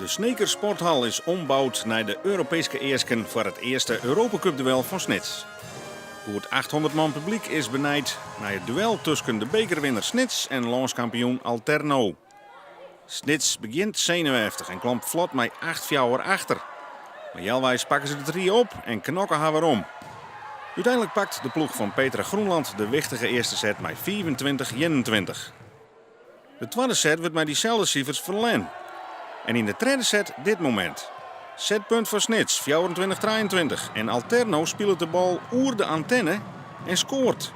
De Sneker Sporthal is omboud nei de Europeeske easken foar it earste Europacupduel fan Snits. Goed 800 man publyk is benijd nei it duel tusken de bekerwinner Snits en lânskampioen Alterno. Snits begjint senuweftich en klampt flot mei acht-fjouwer achter. Mar healweis pakke se de trie op en knokke har werom. Uteinlik pakt de ploech fan Petra Groenland de wichtige earste set mei 25-21. De twadde set wurdt mei dyselde sifers ferlern. En yn de tredde set dit momint. Setpunt foar Snits, 24-23 en Alterno spilet de bal oer de antenne en skoart.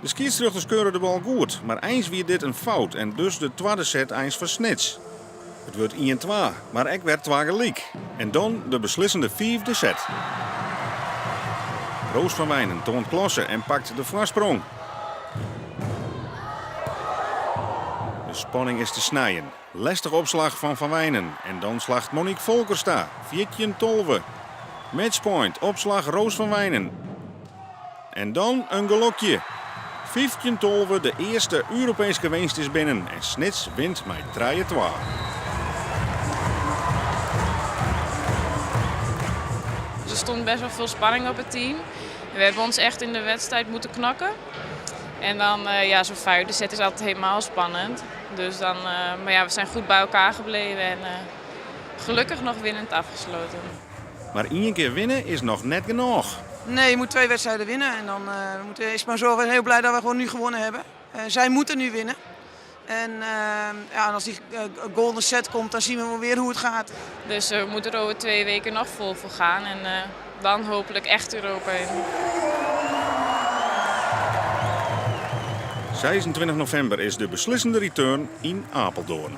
De skiedsrjochters keure de bal goed, mar eins wie dit in fout en dus de twadde set eins foar Snits. It wurdt ien-twa, mar ek wer twa gelyk. En dan de beslissende fiifde set. Roos van Wijnen toant klasse en pakt de foarsprong. De spanning is te snijen. Lêstige opslach fan Van Wijnen en dan slacht Monique Volkers ta, 14-12. Matchpoint, opslach Roos van Wijnen. En dan in gelokje. 15-12, de earste Europeeske winst is binnen en Snits wint mei 3-2. Er stond best wel veel spanning op het team. We hebben ons echt in de wedstrijd moeten knokken. En dan, ja, zo'n vijfde set is altijd helemaal spannend. Dus dan, maar ja, we zijn goed bij elkaar gebleven en gelukkig nog winnend afgesloten. Mar ien kear winne is noch net genôch. Nee, je moet twee wedstrijden winnen. En dan we moeten eerst maar zorgen. We zijn heel blij dat we gewoon nu gewonnen hebben. Zij moeten nu winnen. En, ja, en als die golden set komt, dan zien we wel weer hoe het gaat. Dus we moeten er over 2 weken nog vol voor gaan. En dan hopelijk echt Europa in. 26 novimber is de beslissende return yn Apeldoorn.